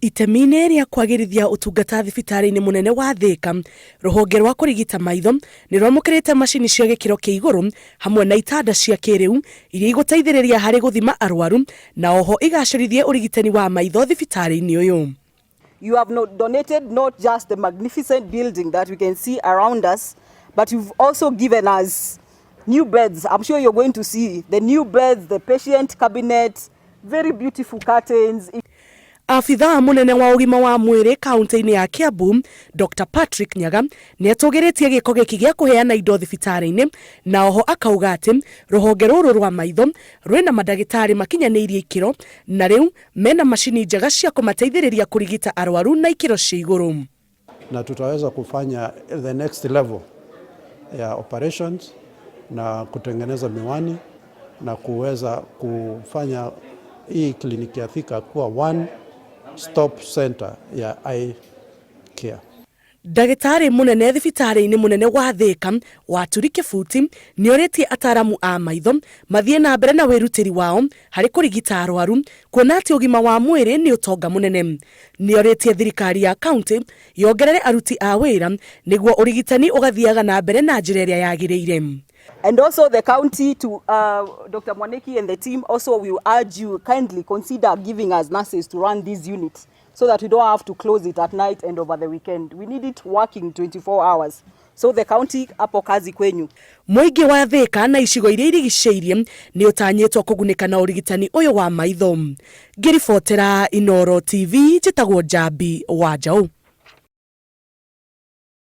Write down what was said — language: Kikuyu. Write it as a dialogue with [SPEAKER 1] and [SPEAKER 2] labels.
[SPEAKER 1] Itemi-inĩ rĩa kwagĩrithia ũtungata thibitarĩ-inĩ mũnene wa Thĩka, rũhonge rwa kũrigita maitho nĩ rwamũkĩrĩte macini cia gĩkĩro kĩa igũrũ hamwe na itanda cia kĩrĩu iria igũteithĩrĩria harĩ gũthima arwaru na oho igacĩrithie ũrigitani wa maitho thibitarĩ-inĩ ũyũ.
[SPEAKER 2] You have not donated not just the magnificent building that we can see around us, but you've also given us new beds. I'm sure you're going to see the new beds, the patient cabinet, very beautiful curtains.
[SPEAKER 1] Abithaa mũnene wa ũgima wa mwĩrĩ kaunti-inĩ ya Kiambu Dr Patrick Nyaga nĩ atũgĩrĩtie gĩko gĩkĩ gĩa kũheana indo thibitarĩ-inĩ na oho akauga atĩ rũhonge rũrũ rwa maitho rwĩna mandagĩtarĩ makinyanĩirie ikĩro na rĩu mena macini njega cia kũmateithĩrĩria kũrigita arwaru na ikĩro cia igũrũ.
[SPEAKER 3] Na tutaweza kufanya the next level ya operations na kutengeneza miwani na kuweza kufanya hii kliniki ya Thika kuwa one stop center ya eye care.
[SPEAKER 1] Ndagĩtarĩ mũnene thibitarĩ-inĩ mũnene wa Thĩka Waturi Kĩbuti nĩorĩtie ataramu a maitho mathiĩ na mbere na wĩrutĩri wao harĩ kũrigita arwaru kuona atĩ ũgima wa mwĩrĩ nĩ ũtonga mũnene. Nĩorĩtie thirikari ya kaunti yongerere aruti a wĩra nĩguo ũrigitani ũgathiaga na mbere na njĩra ĩrĩa yagĩrĩire.
[SPEAKER 2] And also the county to Dr. Mwaniki and the team, also we urge you kindly consider giving us nurses to run this unit so that we don't have to close it at night and over the weekend. We need it working 24 hours. So the county, hapo kazi kwenyu.
[SPEAKER 1] Mũingĩ wa Thĩka na icigo iria irigicĩirie nĩ ũtanyĩtwo kũgunĩka na ũrigitani ũyũ wa maitho. Ngĩribotera Inooro TV, njĩtagwo Njambi wa Njaũ.